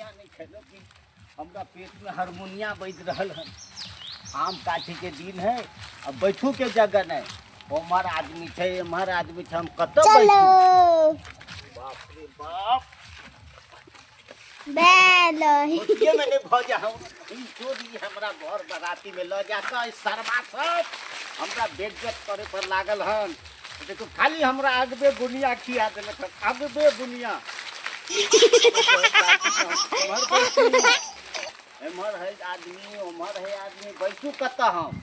बुनिया नहीं खेलो कि हमरा पेट में हारमोनिया बज रहल हन। आम काठी के दिन है, अब बैठू के जगह नहीं। उम्हर आदमी छै, एम्हर आदमी छै, हम कतऽ चलो बैठू? बाप रे बाप, बैल सोचिए में नहीं भऽ जाए। हम ई चोरी हमरा घर बराती में लऽ जा कऽ ई सरबा सब हमरा बेइज्जत करे पर लागल हन। देखो खाली हमरा अगबे बुनिया खिया देलक हन, अगबे बुनिया। एम्हर बैठू, एम्हर है आदमी, ओम्हर है आदमी, बैठू कतऽ हम?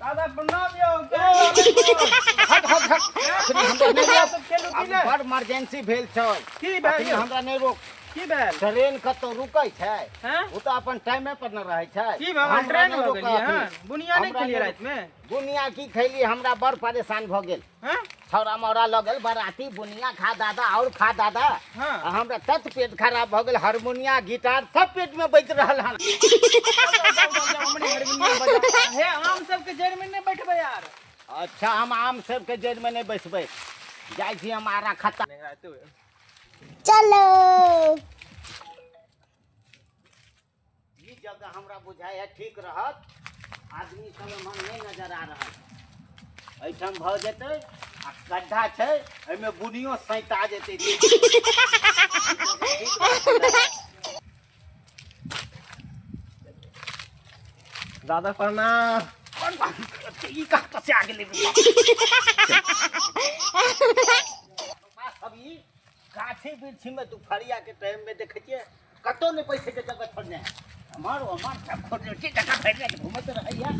दादा प्रणाम यौ। हट हट हट, अखनी हमरा नहि रोक। सब खेलू की नहि? बड़ इमरजेंसी भेल छल। की भेल अखनी यौ? हमरा नहि रोक। की भेल? ट्रेन कतौ रुकै छै? हैं? ओ तऽ अपन टाइमे पर न रहै छै। की भेल? हमरा ट्रेन नहि भऽ रोकऽ गेलियै अखनी। हँ? बुनिया नहि हमरा खेलियै नहि रातिमे? बुनिया की खैली, हमरा बड़ परेशान भऽ गेल। हैं? छौड़ा मौड़ा लऽ गेल बराती, बुनिया खा दादा और खा दादा। हाँ। आ हमरा तत पेट खराब भऽ गेल, हारमोनिया गिटार सब पेट में बजि रहल हन। जाउ, जाउ, जाउ, हमरे हारमोनियम बजा। हे, आम सबके जड़िमे नहि बैठबै यार। अच्छा, हम आम सबके जड़ि में नहि बैसबै, जाइ छी हम आरा खत्ता। नहि, रातिओ भेल। चलो ई जगह हमरा बुझाइ है ठीक रहत, आदमी सब एम्हर नहि नजर आ रहल। एहिठाम भऽ जेतै आ गड्ढा छै, एहिमे बुनियो सैता जेतै। दादा प्रणाम। ई कहाँ से आ गेलै? सब ई गाछी वृक्षी में दुपहरिया के टाइम में देखै छियै, कतौ नहि पैसे के जगह छोड़ने है। हमार हमार सब खोजने छी, जगह भरि राति घूमैत रहैया।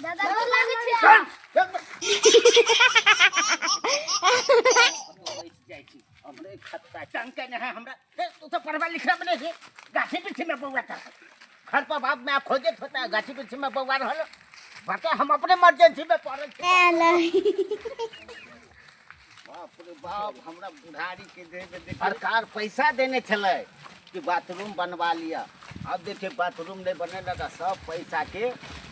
दादा की लागै छै? बैठ जाइ छी हमरे खत्ता टंके नहि है हमरा। ए, तू तो पढ़वा लिखवा में नहीं रे, गाछी वृक्षी में बौआ था। घर पर बाप में खोजत होता है, गाछी वृक्षी में बौआ रहल। बता, हम अपने इमरजेंसी में पड़ल छी। बाप रे बाप, हमरा बुढ़ारी के देह में देख। सरकार पैसा देने छलै कि बाथरूम बनवा लिअ, अब देखिए बाथरूम नहीं बनेलक आ सब पैसा के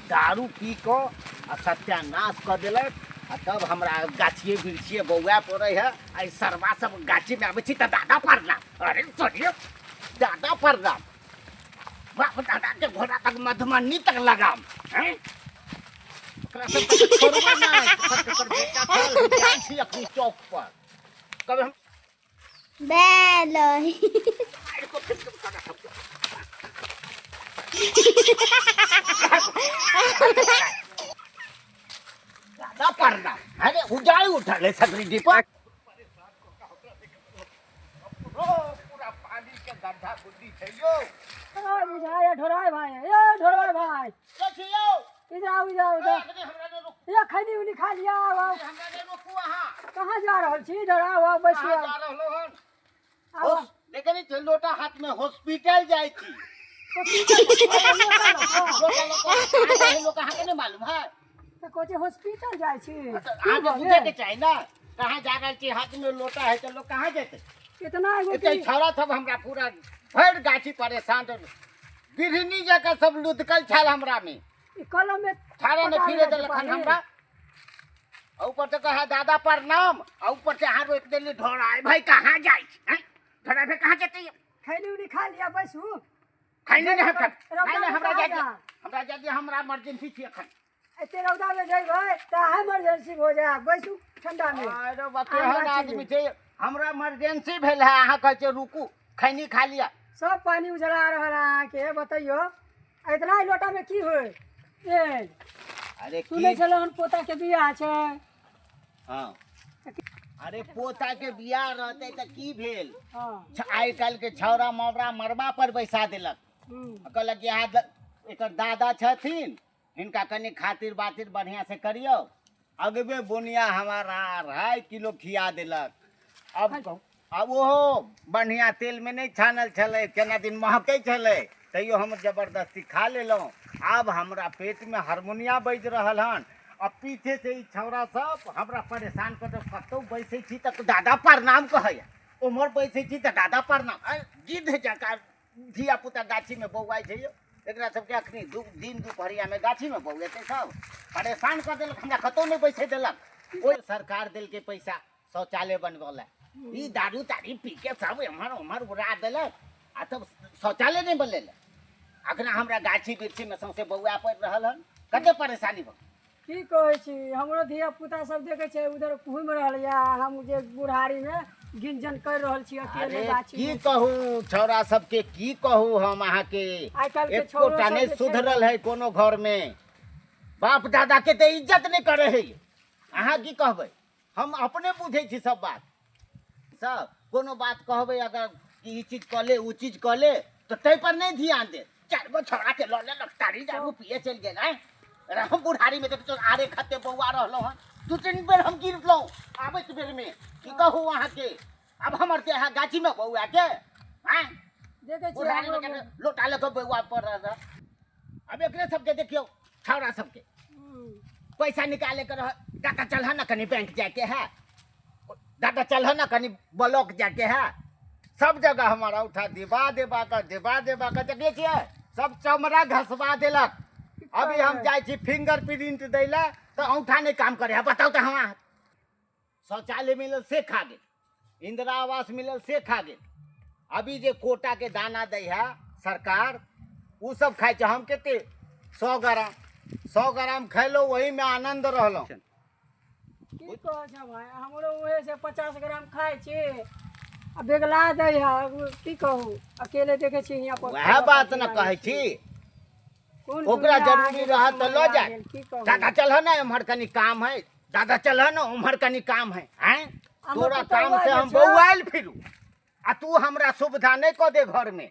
दारू पी कऽ आ सत्यानाश कऽ देलक। आ तब हमरा गाछिए वृक्षिए बौआ पड़ै है। आ ई सरवा सब गाछीमे आबै छी तऽ दादा प्रणाम। अरे सोनियो, दादा प्रणाम, बाप दादा के घोड़ा तक मधुमन्नी तक लगाम हैं। ओकरा सब के छोड़बै नहि। एकर बेटा छल, हम जाइ छी अखनी चौक पर, कभी हम बैल दादा प्रणाम। अरे उजाई उठल है सगरी दीपक, पूरा पानी के गड्ढा गुड्डी छै यौ। बुझाय ढोराय भाई, ए ढोराय भाई। कथी यौ? इधर आओ, इधर आओ, इधर। अखनी हमरा नहि रोकू। ये खैनी उनी खा लिया, आओ, आओ। हमरा नहि रोकू अहाँ। कहाँ जा रहल छी? इधर आओ, आओ, बैसू। कहाँ आओ। जा रहलो हन? आओ। देखे नहीं छै, लोटा हाथ में हॉस्पिटल जाइ छी। लोटा लऽ कऽ अहाँ लोक अहाँके नहि मालूम है? तऽ कहै छै हॉस्पिटल जाइ छी। तऽ अहाँके बुझे के चाही ने कहाँ जा रहल छी। हाथ में लोटा है तऽ लोग कहाँ जेतै? इतना एगो एते छौड़ा सब हमरा पूरा भरि गाछी परेशान, बिढ़नी जकाँ सब लुधकल छल हमरा में। ई कलम में थारा नहि पटा फिरे जाइ छै देलक हन पानी। हमरा। आ ऊपर से कहे दादा प्रणाम, आ ऊपर से अहाँ रोकि देली। ढोराय भाई कहाँ जाइ छी, हैं? ढोराय भाई कहाँ जेतै? खैनी उनी खा लिया, बैसू। खैनी नहि हम खाएब। रौदा नहीं, नहीं, में हमरा कहाँ जाइ दिअ। जा? हमरा जाइ दिअ, हमरा इमरजेंसी छी एखन। एते रौदा में जइबै तऽ इमरजेंसी हो जाए, बैसू ठंडा में। अरे बा, आम केहन गाछी आदमी में। छै? हमरा इमरजेंसी भेल है, अहाँ कहै छियै रुकू खैनी खा लिअ। सब पानी उजरा रहल है अहाँके, बतैयो इतना ही लोटा में की होय? ए अरे की सुनै छलहुँ हन पोता के बियाह छै। हाँ, अरे पोता के बियाह रहतै तऽ की भेल? हाँ। आइ काल्हि के छौड़ा मौड़ा मरबा पर बैसा देलक। हम्म। कहलक कि अहाँ एकर दादा छथिन, हिनका कनि खातिर बातिर बढ़िया से करियौ। अगबे बुनिया हमारा 2.5 किलो खिया देलक। अब कहू, अब ओहो बढ़िया तेल में नहीं छानल छलै, केना दिन महकै छलै, तैयो हम जबरदस्ती खा लेलहुँ। आब हमरा पेट में हारमोनिया बाजि रहल हन आ पीछे से ई छौड़ा सब हमरा परेशान कर देलक। कतौ बैसै छी तऽ दादा प्रणाम कहैया, उम्हर बैसै छी तऽ दादा प्रणाम। अरे गिद्ध जकाँ धिया पुता गाछी में बौआइ छै यौ। एकरा सबके अखनी दू दिन दुपहरियामे गाछीमे बौएतै सब परेशान कऽ देलक हमरा कतहु नहि बैसै देलक। ओहि सरकार देलकै पैसा शौचालय बनबै लए, ई दारू तारी पी के सब एम्हर ओम्हर उड़ा देलक आ तब शौचालय नहि बनेलक। अखना हमरा गाछी वृक्षीमे सौंसे बौआ पड़ि रहल हन, कते परेशानी भऽ। की कहै छी, हमरो धिया पुता सब देखै छै उधर घुमि रहल यऽ, हम जे बुढ़ारीमे गिंजन करि रहल छी अकेले अरे गाछी की कहू छौड़ा सबके, की कहू हम अहाँके, आइ काल्हिके छौड़ो एकोटा सब नहि जे छै सुधरल है कोनो घरमे। बाप दादा के तऽ इज्जत नहि करे है। अहाँ की कहबै, हम अपने बुझै छी सब बात। सब कोनो बात कहबै अगर कि ई चीज कऽ ले ओ चीज कऽ ले तऽ ताहि पर नहि ध्यान देत। चारि गो छौड़ा के लऽ लेलक, तारी दारू पिए चलि गेल। आँय अरे हम बुढ़ारीमे देखै छियौ आरे खते बौआ रहलहुँ हन, 2-3 बेर हम गिरलहुँ आबैत बेरमे। की कहू अहाँके, आब हमर देह गाछीमे बौआ के। आँय देखै छियै बुढ़ारीमे हमरो केना लोटा लऽ कऽ बौआ पड़ रहल। आब एकरे सबके देखियौ छौड़ा सबके पैसा निकाले के रह, दादा चल ना कनी बैंक जाके है, दादा चल ना कनी ब्लॉक जाके है, सब जगह हमारा उठा देबा देबा का देबा देबा का देखै छियै सब चमड़ा घसवा देलक। अभी हम जाइ छी फिंगर प्रिंट दै लए तऽ औंठा नहि काम करे है। बताउ तऽ, हम शौचालय मिलल से खा गेल, इंदिरा आवास मिलल से खा गेल, अभी जे कोटा के दाना दै है सरकार उ सब खाइ छै। हम कते 100 ग्राम 100 ग्राम खैलहुँ ओहिमे आनन्द रहलहुँ। की कहै छै भाइ, हमरो उहे से 50 ग्राम खाइ छी आ बेगला दै है। की कहू, अकेले देखै छी हियाँ पर। वएह बात ने कहै छी, कोन ओकरा दुनिया आ जरूरी गेल, रहत तऽ लऽ समय आ जाय। गेल, की कहू। दादा चल ना एम्हर कनी काम है, दादा चल ना उम्हर कनी काम है। आँय हमर तोरा पुतौआ काम से जे हम छौ- बौआयल फिरू आ तू हमरा सुविधा नहि कऽ दे घरमे।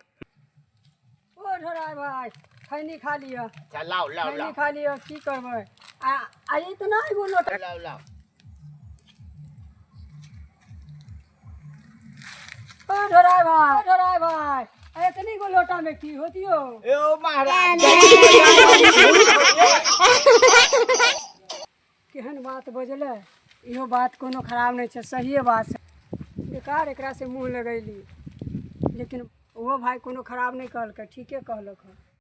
ओ ढोराय भाइ, खैनी खा लिअ। अच्छा लाउ लाउ खैनी लाउ खा लिअ, की करबै। आ आ इतना एगो लोटा लाउ लाउ। ओ ढोराय भाइ, ओ ढोराय भाइ, आ एतनी गो लोटा में की होतियो? ए महाराज केहन बात बजलै, इहो बात कोनो खराब नहि छै, सहिए बात छै। बेकार एकरा से मुँह लगैली, लेकिन ओहो भाइ कोनो खराब नहि कहलकै, ठीके कहलक हन।